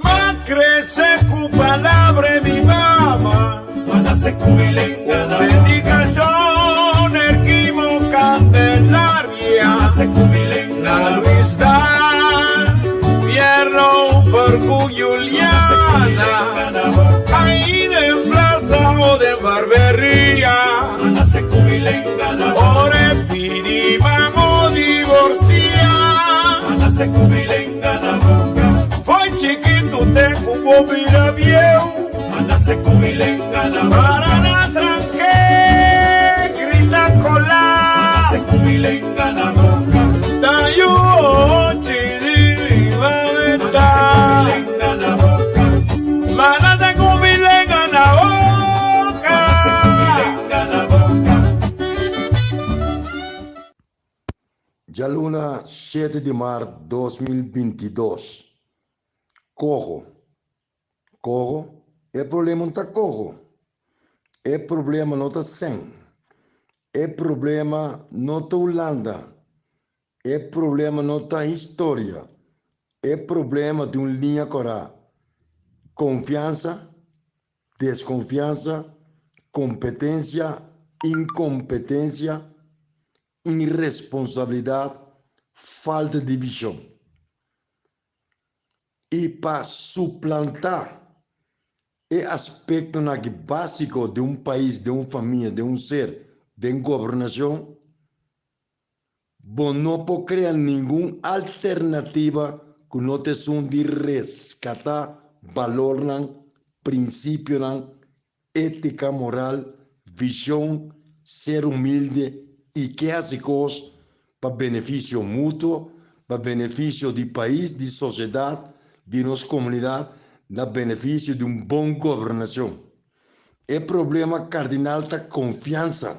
M'a krese ku palabra di mi mama. Predikashon Erquimo Candelaria Na Luis Daal Fierro Fercu Juliana Ahí den plaza o den barberia Ora e pidi mamo divorcia. Fo'i chikitu te ku bo bira bieu. Para na tranke grita kola. Ta yu ochi di riba meta. Manase ku mi lenga na boka. Djaluna shete di mart 2022, Koho, koho, e problema no ta koho, e problema no ta sèn, e problema no ta Hulanda, e problema no ta historia, e problema tin un liña kòrá, konfiansa, deskonfiansa, kompetensia, inkompetensia, Irresponsabilidad, falta di vision. Y pa suplanta e aspectonan aki basico den un pais, den un famia, den un ser, den gobernacion, bo no por crea ningun alternativa cu no ta esun di rescata balornan, principionan, Étika moral, vishon, ser humilde i ke hasi kos pa benefisio mutuo, pa benefisio di pais, di sosiedat, di nos komunidat, na benefisio di un bon gobernashon. E problema kardinal ta konfiansa.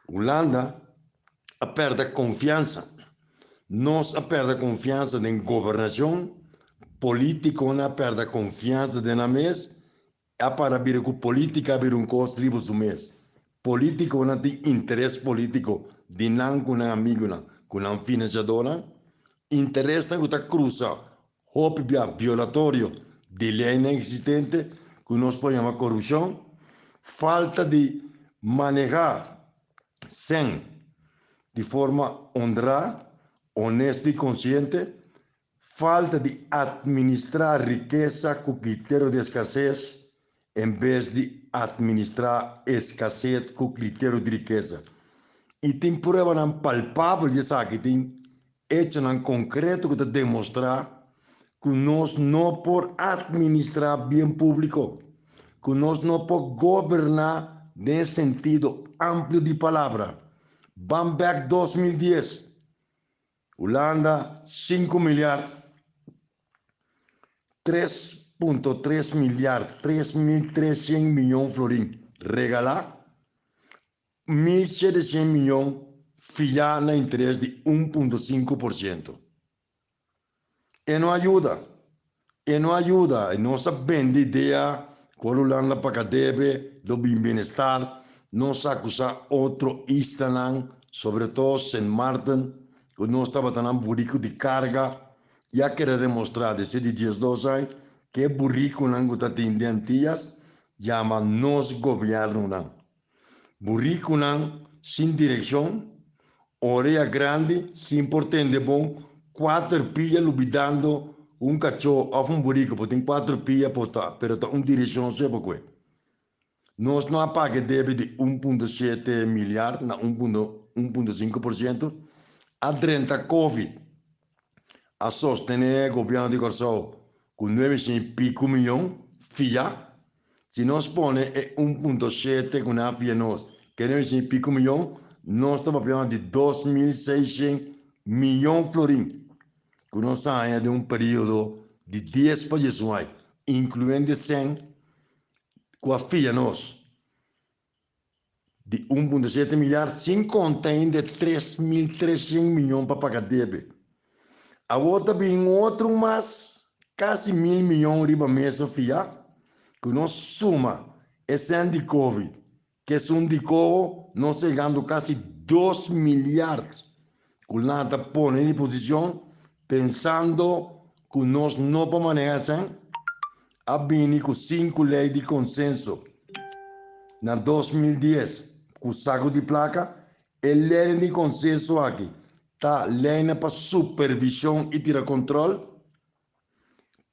Hulanda a pèrdè konfiansa. Nos a pèrdè konfiansa den gobernashon, polítikonan a pèrdè konfiansa den nan mes A para bira ku polítika a bira un kos riba su mes. Polítikonan tin interes polítiko di nan ku nan amigunan, ku nan finansiadónan, interesnan ku ta krusa hopi bia violatorio di leinan eksistente ku nos por yama korupshon, falta di manehá sèn di forma honrá, honesto i konsiente, Falta di atministrá rikesa ku kriterio di eskases en bes di atministrá eskaset ku kriterio di rikesa. I tin pruebanan palpabel di esaki, tin echonan konkreto ku ta demostrá ku nos no por atministrá bien públiko, ku nos no por goberná den e sentido amplio di palabra. Ban bèk 2010. Hulanda sinku milyard, 3.3 milyard, 3.300 miyon florin regalá, 1.700 miyon fiá na interes di 1.5%. E no a yuda, e no a yuda, e nos a bende idea ku Hulanda paga debe lo bin bienestar, nos a akusá otro islanan, sobre todo Sint Maarten, ku nos tabata nan buriku di karga i a keda demostrá despues di 12 aña ku e burikunan ku ta tin den Antillas yama nos gobièrnunan. Burikunan sin direkshon, orea grandi sin por tende bon, kuater pia lubidando ku un kachó òf un buriku por tin kuater pia por ta pero ta un direkshon so e por kue. Nos no a paga e debe di 1.7 milyard na 1.5%, a drenta covid, a sostené gobièrnu di Kòrsou ku nuebe shen i piku miyon fia. Si nos pone e 1.7 ku nan a fia nos, ke nuebe shen i piku miyon, nos ta papiando di 2600 miyon florin ku nos a haña den un periodo di dies pa diesun ai, inkluyendo e sèn ku a fia nos di 1.7 milyar, sin konta ainda e 3300 miyon pa paga debe. Awor ta bin otro mas kasi 1000 miyon riba mesa fia ku nos suma e sèn di covid ku esun di koho nos ta yegando kasi 2 milyard ku nan ta pone na disposishon pensando. ku nos no por manehá esei, a bini ku sinku lei di konsenso na 2010 ku saku di plaka. E leinan di konsenso aki ta leinan pa supervishon i tira kontròl.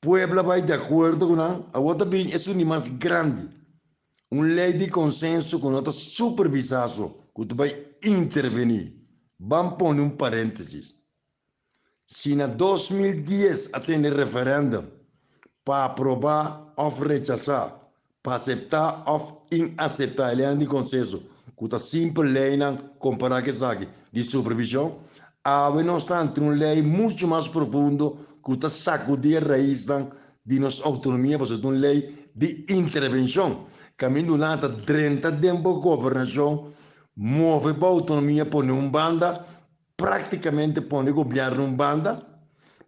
Pueblo a bai di akuerdo ku nan, awor ta bini esun di mas grandi, un lei di konsenso ku no ta supervisá so, ku ta bai intervení. Ban pone un paréntesis. Si na 2010 a tene referèndum pa aprobá òf rechasá, pa aseptá òf inaseptá e leinan di konsenso, ku ta simpel leinan kompará ku esaki di supervishon, awe nos ta ante un lei muchu mas profundo ku ta sakudí e raisnan di nos outonomia pasobra ta un lei di intervenshon kaminda Hulanda ta drenta den bo gobernashon, move bo outonomia pone un banda. Práktikamente pone gobièrnu un banda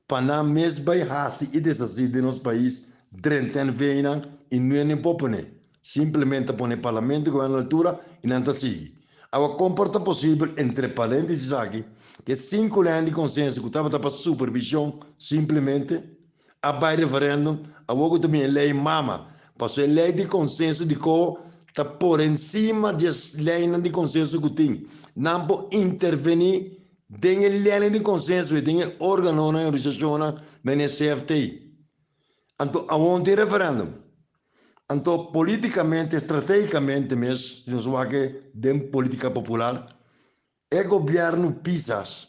pa nan mes bai hasi i deshasí den nos pais drenta NV-nan i no e ni por pone. Simplemente ta pone parlamento i gobièrnu na altura i nan ta sigui. Awa kon por ta posibel, entre paréntesis aki, ku e sinku lei di konsenso ku tabata pa supervishon simplemente a bai referèndum awor ku ta bini e lei mama? Pasobra e lei di konsenso di koho ta por ensima di e leinan di konsenso ku tin. Nan por intervení den e leinan di konsenso i den e órganonan i organisashonnan manera CFT. Anto awor tin referèndum. Anto polítikamente, stratégikamente mes, si nos wak den polítika popular, E gobièrnu Pisas,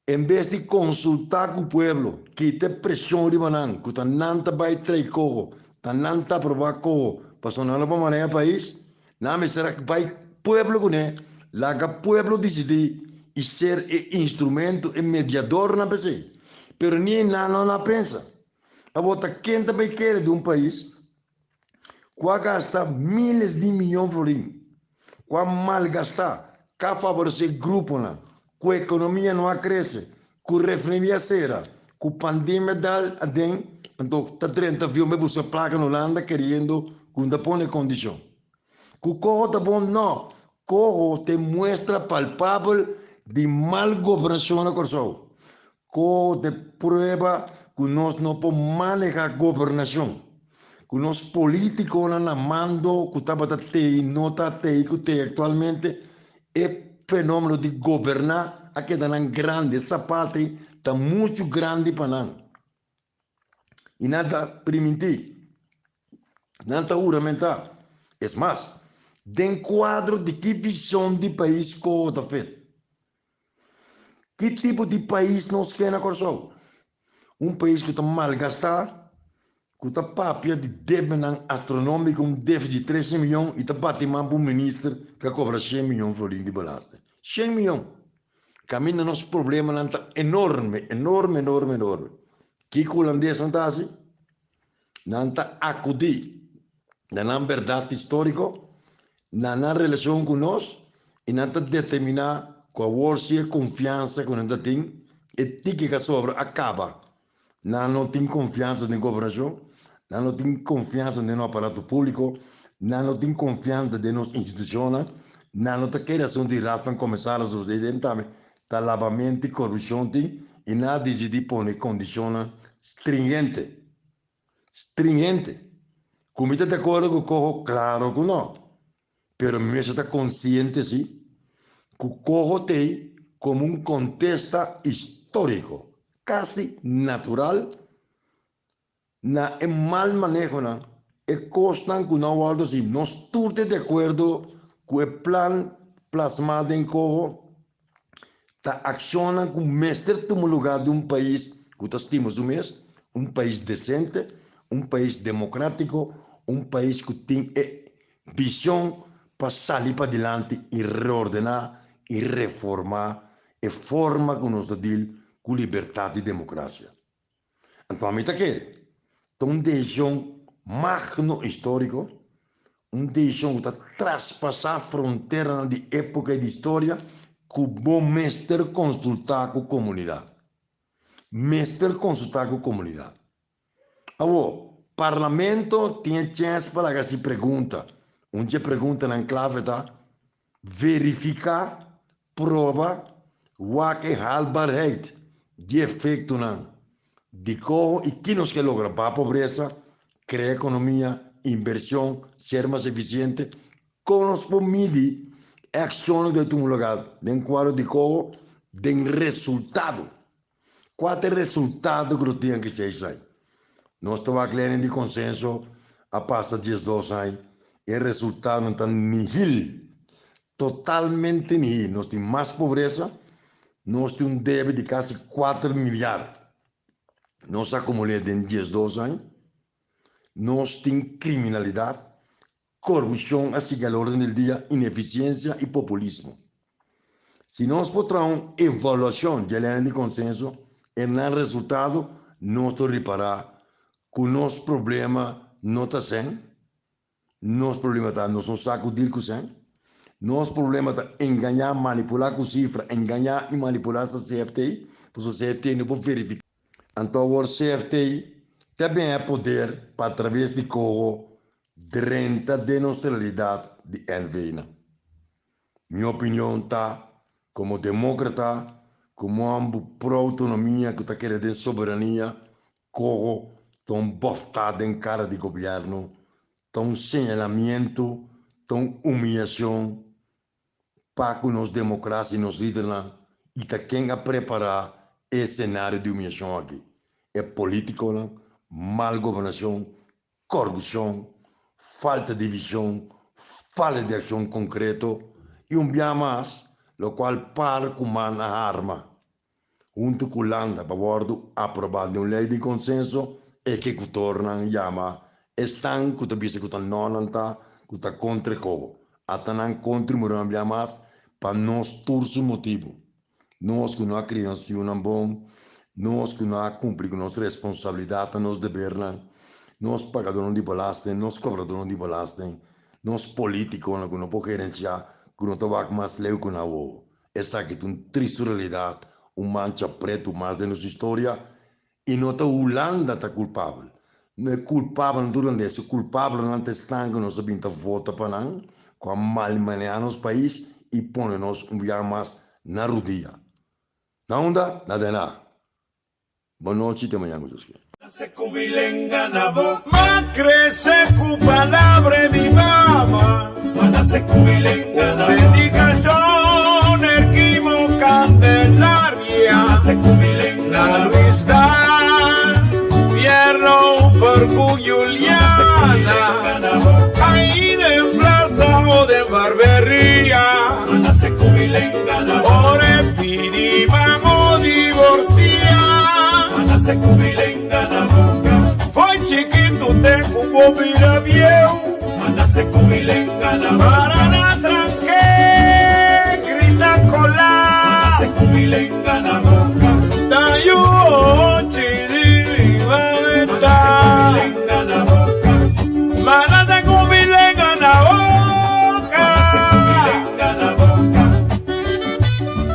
en bes di konsultá ku pueblo, kita e preshon riba nan ku ta nan ta bai trae koho, ta nan ta aprobá koho pasobra nan lo por maneha pais, nan mester a bai pueblo kuné, laga pueblo disidí i ser e instrumento, e mediadornan p'esei. Pero ni nan no a pensa. Awor ta ken ta bai kere di un pais ku a gasta miles di miyon florin, ku a malgastá, ku a favoresé gruponan, ku ekonomia no a krese, ku refineria sera, ku pandemia dal aden, anto ta drenta avion bai buska plaka na Hulanda keriendo ku no ta pone kondishon. Ku koho ta bon? No. Koho ta e muestra palpabel di mal gobernashon na Kòrsou. Koho ta e prueba ku nos no por manehá gobernashon, ku nos polítikonan na mando ku tabata tei no ta tei ku tei aktualmente, e fenómeno di goberná a keda nan grandi, e sapati ta muchu grandi pa nan. I nan ta primintí, nan ta huramentá. Es mas, den kuadro di ki vishon di pais koho ta fet? Ki tipo di pais nos ke na Kòrsou? Un pais ku ta malgastá, ku ta papia di debenan astronómiko, un défisit di treshen mion i ta bati man pa un minister ku a kobra shen mion florin di belasting. Shen mion! Kaminda nos problemanan ta enorme, enorme, enorme, enorme. Kiko hulandesnan ta hasi? Nan ta akudí na nan bèrdat históriko, na nan relashon ku nos, i nan ta determiná ku awor si e konfiansa ku nan ta tin, e tiki ku a sobra a kaba. Nan no tin konfiansa den gobernashon, nan no tin konfiansa den nos aparato públiko, nan no tin konfiansa den nos institushonnan, nan no ta kere asuntu di Raad van Commissaris of den tambe ta labamentu i korupshon tin i nan a disidí pone kondishonnan stringente. Stringente. Ku mi ta di akuerdo ku Coho? Klaro ku no. Pero mi mester ta konsiente si ku Coho t'ei komo un kontesta históriko, kasi natural, na e mal manehonan, e kosnan ku no a wòrdu hasi. Nos tur ta di akuerdo ku e plan plasmá den Coho ta akshonnan ku mester tuma lugá den un pais ku ta stima su mes, un pais desente, un pais demokratiko, un pais ku tin e vishon pa sali padilanti i reordená i reformá e forma ku nos ta dil ku libertat i demokrasia. Anto ami ta kere ta un desishon magno históriko, un desishon ku ta traspasá fronteranan di époka i di historia ku bo mester konsultá ku komunidat. Mester konsultá ku komunidat. Awor, Parlamento tin e chèns pa laga hasi pregunta. Un dje preguntanan klave ta, Verifiká, proba, wak e haalbaarheid di efektonan. Di koho i ki nos ke logra? Baha pobresa, krea ekonomia, invershon, ser mas efisiente. Kon nos por midi e akshonnan ku ta tuma lugá den kuadro di koho den resultado? Kua ta e resultado ku nos tin aki seis aña? Nos ta wak lenen di konsenso a pasa 12 aña, e resultadonan ta nihil, totalmente nihil. Nos tin mas pobresa, nos tin un debe di kasi kuater milyard. Nos a akumul'é den 12 aña. Nos tin kriminalidat, korupshon a sigui al orden del dia, inefisiensia i populismo. Si nos por traha un evaluashon dje lenen di konsenso, e nan resultado nos lo ripará ku nos problema no ta sèn, Nos problema ta nos no sa ku dil ku sèn. Nos problema ta engañá, manipulá ku sifra, engañá i manipulá esta CFT, pasobra CFT no por verifiká. Anto awor CFT ta bin e poder pa atraves di koho drenta den nos realidat di NV-nan. Mi opinion ta, komo demókrata, komo ambu pro-outonomia ku ta kere den soberania, koho ta un bòftá den kara di gobièrnu, ta un señalamiento, ta un humiyashon pa ku nos demokrasia i nos lidernan i ta ken a prepará e esenario di humiyashon aki? E polítikonan, mal gobernashon, Korupshon, falta di vision, falta di akshon konkreto i un bia mas lokual par ku man a harma huntu ku Hulanda pa wòrdu aprobá den un lei di konsenso, ehekutornan yama esnan ku ta bisa ku ta nònan ta ku ta kontra e koho. Ata nan kontribuí un bia mas pa nos tur su motibu. Nos ku no a kria nos yunan bon, nos ku no a kumpli ku nos responsabilidatnan, nos debernan, nos pagadónan di belasting, nos kobradónan di belasting, nos polítikonan ku no por gerensiá, ku no ta wak mas leu ku nan wowo. Esaki ta un tristu realidat, un mancha pretu mas den nos historia i no ta Hulanda ta kulpabel. No e kulpabelnan tur hulandes, e kulpabelnan ta esnan ku nos a bin ta vota pa nan, ku a malmanehá nos pais i pone nos un biaha mas na rudia. Na unda? Na Den Haag. Bon nochi te mañan ku Dios kier. Ma crece cu palabra di mama. Dedicacion Erquimo Candelaria Na Luisdal Pierno Fercu Juliana Ahí den plaza o den barberia Ora e pidi mamo divorcia Foi chikitu te ku bo bira bieu Para na tranke grita kola.